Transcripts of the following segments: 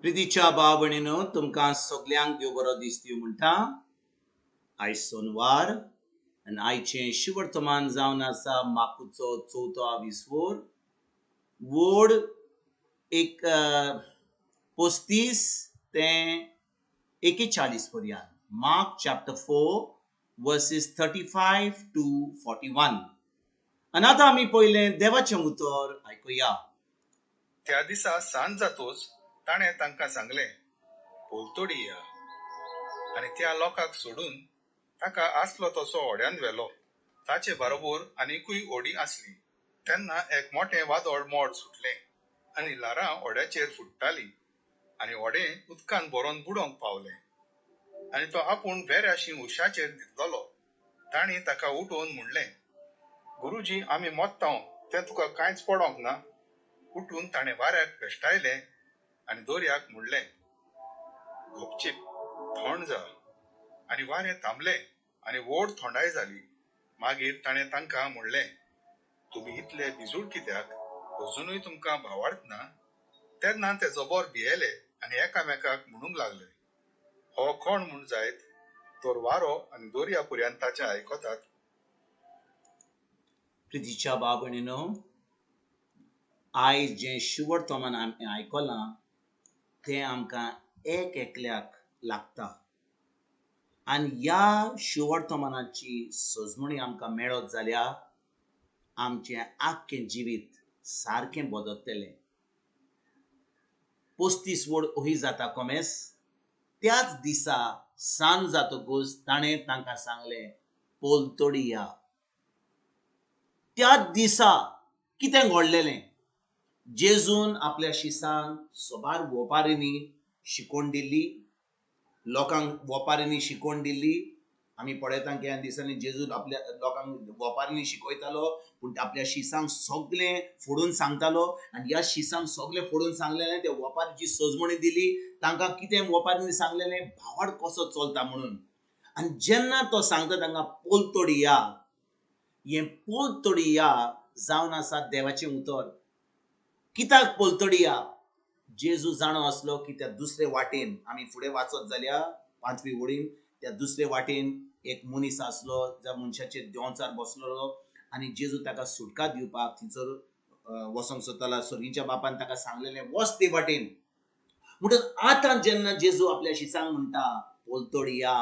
प्रितीच्या भाव भयणीनो, तुमकां सगल्यांक देव बरो दीस दिवं म्हणटा. आयज सोनवार आनी आयचें शिवर्तमान जावन आसा माकुचो चवथो आविस्वोर वोड एक 35 ते 41 पर्यंत. Mark chapter 4 verses 35 to 41. आनी आतां आमी पयलें देवाचें उतर आयकुया. त्या दिसा सांज जातोच ताणें तांकां सांगलें, पलतडी या. आनी त्या लोकांक सोडून ताका आसलो तसो होड्यान व्हेलो. ताचे बरोबर आनिकूय होडी आसली. तेन्ना एक मोटें वादळ मोड सुटलें आनी ल्हारां होड्याचेर फुट्टालीं आनी होडें उदकान भरोन बुडोवंक पावलें. आनी तो आपूण वेऱ्याशी उशाचेर न्हिदलोलो. तांणी ताका उठोवन म्हणलें, गुरुजी, आमी मोत्तांव तें तुका कांयच पडोंक ना. उठून ताणें वाऱ्याक भेश्टायलें आनी दर्याक म्हणलें, गपचीप थंड जा. आनी वारें थांबलें आनी व्हड थंडाय जाली. मागीर ताणें तांकां म्हणलें, तुमी इतले भिजूड कित्याक? अजुनूय तुमकां भावार्थ ना? तेन्ना ते जबर भियेले आनी एकामेकाक म्हणूंक लागले, हो कोण म्हूण जायत तर वारो आनी दर्या पर्यंत ताचें आयकतात. प्रितीच्या भाव भयणीनो, आयज जें शिवर्तमान आमी आयकलां तें आमकां एक एकल्याक लागता आनी ह्या शिवर्तमानाची सजमणी आमकां मेळत जाल्यार आमचें आख्खें जिवीत सारकें बदलतलें. 35 वड ओही जाता कोमेस त्याच दिसा सांज जातकूच ताणें तांकां सांगलें, पलतडी या. त्याच दिसा कितें घडलेलें? जेजून आपल्या शिसांक सबार वोपारींनी शिकोवन दिल्ली, लोकांक वोपारींनी शिकोवन दिल्ली. आमी पळयता की ह्या दिसांनी जेजून आपल्या लोकांक वोपारींनी शिकयतालो, पूण आपल्या शिसांक सगळें फोडून सांगतालो. आनी ह्या शिसांक सगळें फोडून सांगलेलें, त्या वोपारीची सजमणी दिली तांकां. कितें वोपारींनी सांगलेलें? भावाड कसो चलता म्हणून. आनी जेन्ना तो सांगता तांकां पलतडी या, हें पलतडी या जावन आसा देवाचें उतर. कित्याक पलतडी या? जेजू जाणो आसलो की त्या दुसरे वाटेन आमी फुडें वाचत जाल्यार पांचवी वडीन त्या दुसरे वाटेन एक मनीस आसलो ज्या मनशाचेर देंवचार बसलेलो आनी जेजू ताका सुटका दिवपाक थंयसर वचोंक सोदतालो. सर्गीच्या बापान ताका सांगलेलें, वच ते वाटेन. म्हणटच आतां जेन्ना जेजू आपल्या शिसांक म्हणटा पलतडी या,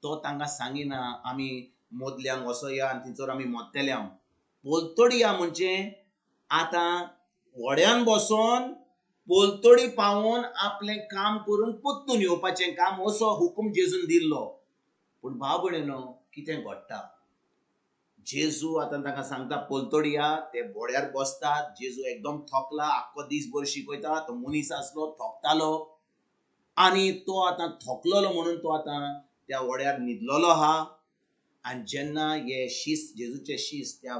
तो तांकां सांगिना आमी मदल्यान वचोया आनी थंयसर आमी मोत्तेले. हांव पलतडी या म्हणजे आतां व्हड्यान बसोन पलतडी पावोन आपलें काम करून परतून येवपाचें काम, असो हुकूम जेजून दिल्लो. पूण भाव भयणीनो, कितें घडटा? जेजू आतां तांकां सांगता पलतडी या, ते व्हड्यार बसतात. जेजू एकदम थकला, आख्खो दीसभर शिकयता, तो मनीस आसलो, थकतालो आनी तो आतां थकलेलो म्हणून तो आतां त्या व्हड्यार न्हिदलेलो आहा. आनी जेन्ना हे शीस, जेजूचे शीस त्या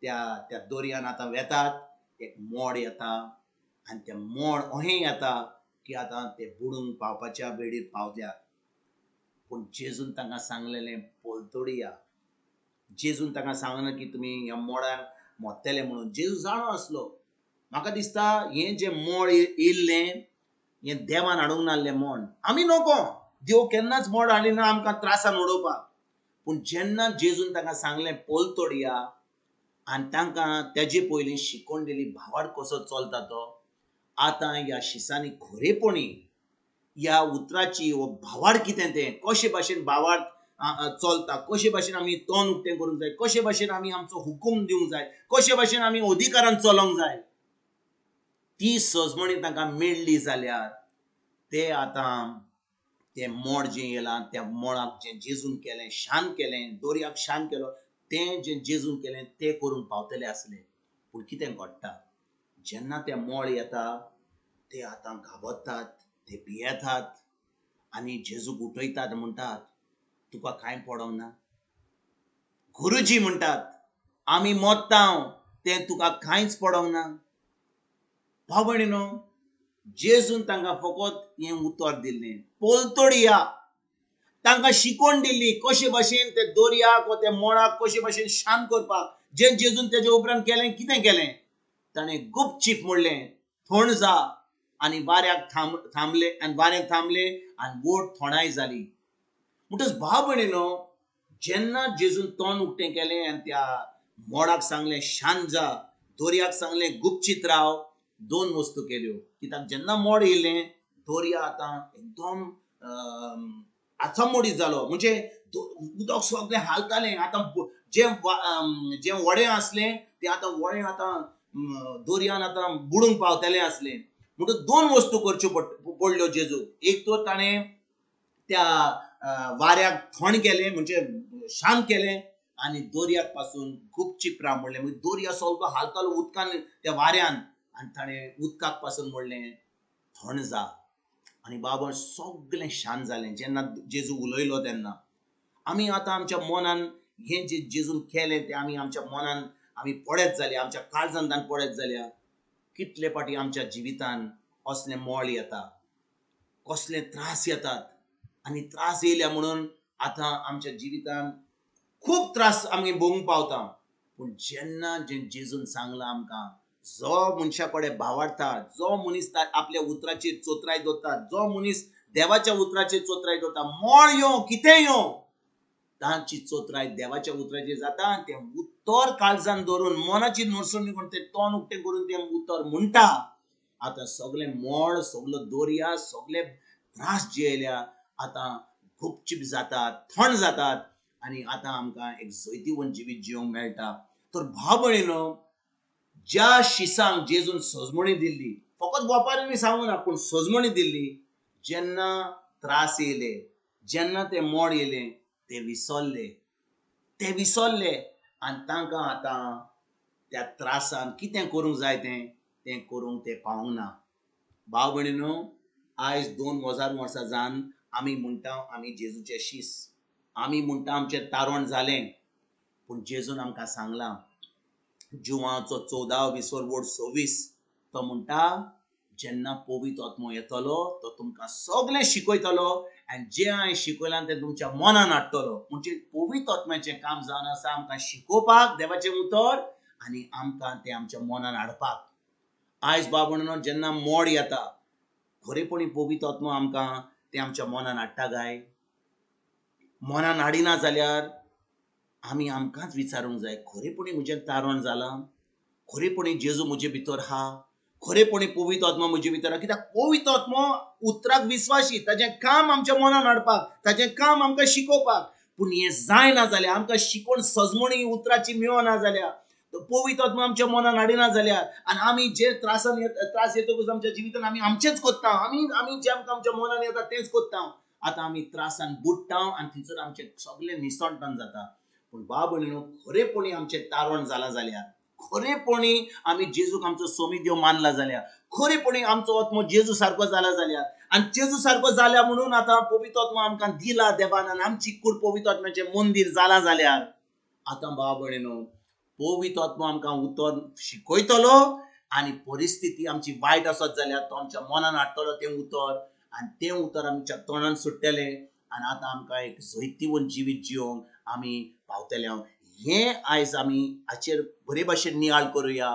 त्या त्या दर्यान आतां वेतात, एक मोड येता आनी तें मोड अहें येता की आतां ते बुडूंक पावपाच्या वेळीर पावल्यात. पूण जेजून तांकां सांगलेलें पलतडी या. जेजून तांकां सांगना की तुमी ह्या मोडान मोत्तेले म्हणून. जेजू जाणो आसलो. म्हाका दिसता हें जें मोड येयल्लें हें देवान हाडूंक नासलें मोड. आमी नको, देव केन्नाच मोड हाडिना आमकां त्रासान उडोवपाक. पूण जेन्ना जेजून तांकां सांगलें पलतडी या आनी तांकां तेजे पयलीं शिकोवन दिली भावाड कसो चलता तो, आतां ह्या शिसांनी खरेपणी ह्या उतराची वो भावाड कितें तें, कशे भाशेन भावाड चलता, कशे भाशेन आमी तोंड उक्तें करूंक जाय, कशे भाशेन आमी आमचो हुकूम दिवंक जाय, कशे भाशेन आमी अधिकारान चलोंक जाय, ती सजमणी तांकां मेळ्ळी जाल्यार ते आतां तें मोड जें येयलां त्या मोडाक जें जेजून केलें, शांत केलें, दर्याक शांत केलो, तें जें जेजून केलें तें करूंक पावतले आसले. पूण कितें घडटा? जेन्ना तें मोड येता ते आतां घाबरतात, ते भियेतात आनी जेजूक उठयतात, म्हणटात तुका कांय पडोंक ना? गुरुजी म्हणटात आमी मोत्तांव तें तुका कांयच पडोंक ना? भाव भयणीनो, जेजून तांकां फकत हें उतर दिल्लें पलतडी या. तांकां शिकोवन दिल्ली कशे भाशेन ते दर्याक वा त्या मोडाक कशे भाशेन शांत करपाक. जें जेजून तेजे उपरांत केलें, कितें केलें? ताणें गुपचीप म्हणलें थंड जा आनी वाऱ्याक थांबले आनी वारें थांबलें आनी वोट थोंडाय जाली. म्हणटच भाव भयणीनो, जेन्ना जेजून तोंड उक्तें केलें आनी त्या मोडाक सांगलें शांत जा, दर्याक सांगलें गुपचीत राव, दोन वस्तू केल्यो. कित्याक जेन्ना मोड येयलें दर्या आतां एकदम आचामोडीत जालो, म्हणजे उदक सगळें हालतालें. आतां जें व्हडें आसलें तें आतां व्हडें आतां दर्यान आतां बुडूंक पावतलें आसलें. म्हणटच दोन वस्तू करच्यो पडल्यो जेजूक. एक तर ताणें त्या वाऱ्याक थंड केलें, म्हणजे शांत केलें, आनी दर्याक पासून गुपचीप राव म्हणलें. म्हणजे दर्या सगळो हालतालो उदकान त्या वाऱ्यान, आनी ताणें उदकाक पासून म्हणलें थंड जा, आनी बाबा सगळें शांत जालें जेन्ना जेजू उलयलो तेन्ना. आमी आतां आमच्या मनान हें जें जेजून केलें तें आमी आमच्या मनान आमी पळयत जाल्या, आमच्या काळजान पळयत जाल्या. कितले फावटी आमच्या जिवितान असलें मोळ येता, कसले त्रास येतात, आनी त्रास येयल्या म्हणून आतां आमच्या जिवितान खूब त्रास आमी भोगूंक पावता. पूण जेन्ना जें जेजून सांगलां आमकां, जो मनशा कडेन भावार्था, जो मनीस आपल्या उतराचेर चोत्राय दवरता, जो मनीस देवाच्या उतराचेर चोत्राय दवरता, मोळ येवं कितें येवं, तांची चोत्राय देवाच्या उतराचेर जाता. तें उतर काळजान दवरून मनाची नरसणी करून तें तोंड उक्तें करून तें उतर म्हणटा. आतां सगळें मोळ, सगलो दर्या, सगळे त्रास जे येयल्या आतां गुपचीप जातात, थंड जातात, आनी आतां आमकां एक जैतिवंत जिवीत जिवंक मेळटा. तर भाव भयणीनो, ज्या शिसांक जेजून सजमणी दिल्ली, फकत वपारींनी सांगू ना, पूण सजमणी दिल्ली, जेन्ना त्रास येयले, जेन्ना ते मोड येयले, ते विसरले, ते विसरले, आनी तांकां आतां त्या त्रासान कितें करूंक जाय तें तें करूंक ते पावूंक ना. भाव भयणीनो, आयज 2000 वर्सां जावन आमी म्हणटा आमी जेजूचे शीस, आमी म्हणटा आमचें तारण जालें, पूण जेजून आमकां सांगलां जुवाचो 14 विसर वोड 26, तो म्हणटा जेन्ना पवित्र आत्मो येतलो तो तुमकां सगळें शिकयतलो आनी जें हांवें शिकयलां तें तुमच्या मनान हाडटलो. म्हणजे पवित्र आत्म्याचें काम जावन आसा आमकां शिकोवपाक देवाचें उतर आनी आमकां तें आमच्या मनान हाडपाक. आयज बाबा जेन्ना मोड येता, खरेपणी पवित्र आत्मो आमकां तें आमच्या मनान हाडटा काय? मनान हाडिना जाल्यार आमी आमकांच विचारूंक जाय, खरेपणी म्हजें तारण जालां? खरेपणी जेजू म्हजे भितर आहा? खरेपणी पवित्र आत्मो म्हजे भितर आहा? कित्याक पवित्र आत्मो उतराक विस्वाशी, ताजें काम आमच्या मनान हाडपाक, ताजें काम आमकां शिकोवपाक. पूण हें जायना जाल्यार, आमकां शिकोवन सजमणी उतराची मेळना जाल्यार, पवित्र आत्मो आमच्या मनान हाडिना जाल्यार, आनी आमी जे त्रासान त्रास येतकूच आमच्या जिवितान आमी आमचेंच कोत्ता, आमी आमी जें आमकां आमच्या मनान येता तेंच कोत्ता. आतां आमी त्रासान बुडटा आनी थंयसर आमचें सगळें निसणटण जाता. पूण बाब भयणीनो, खरेपणी आमचें तारण जालां जाल्यार, खरेपणी आमी जेजूक आमचो सोमी देव मानला जाल्यार, खरेपणी आमचो आत्मो जेजू सारको जाला जाल्यार, आनी जेजू सारको जाल्या म्हणून आतां पवित्र आत्मो आमकां दिला देवान आनी आमची कूड पवित्र आत्म्याचें मंदीर जालां जाल्यार, आतां बाब भयणीनो पवित्र आत्मो आमकां उतर शिकयतलो आनी परिस्थिती आमची वायट आसत जाल्यार तो आमच्या मनान हाडटलो तें उतर, आनी तें उतर आमच्या तोंडान सुट्टलें आनी आतां आमकां एक जैतिवंत जिवीत जिवंक आमी पावतले. हें आयज आमी हाचेर बरे भाशेन नियाळ करुया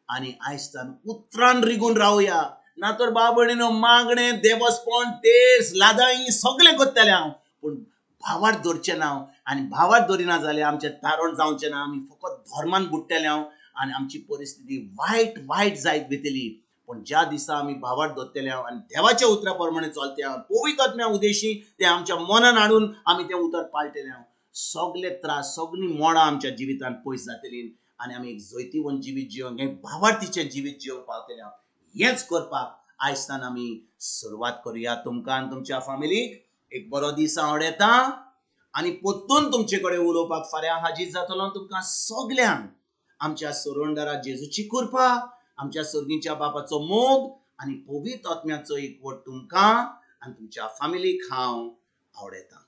आनी आयज तान उतरान रिगून रावया. ना तर बाब भयणीनो, मागणें, देवस्पण, तेर्स, लादाई सगळें करतलें हांव, पूण भावार्थ धरचें ना. आनी भावार्थ धरिना जाल्यार आमचें तारण जावचें ना, आमी फकत धर्मान बुडटले हांव आनी आमची परिस्थिती वायट वायट जायत वयतली. पूण ज्या दिसा आमी भावार्थ धरतले हांव आनी देवाच्या उतरा प्रमाणे चलते हांव, पवित्र आत्म्या उदेशी तें आमच्या मनान हाडून आमी तें उतर पाळटले हांव, सगळे त्रास, सगळीं मोडां आमच्या जिवितान पयस जातली आनी आमी एक जैतिवंत जिवीत जिवंक, एक भावार्थीचें जिवीत जिवंक पावतले हांव. हेंच करपाक आयजतान आमी सुरवात करुया. तुमकां आनी तुमच्या फामिलीक एक बरो दीस हांव येता आनी परतून तुमचे कडेन उलोवपाक फाल्यां हाजीर जातलो. तुमकां सगल्यांक आमच्या सोरोंडरा जेजूची कृपा, आमच्या सर्गीच्या बापाचो मोग आनी पवित्र आत्म्याचो एकवट तुमकां आनी तुमच्या फामिलीक हांव आवडयतां.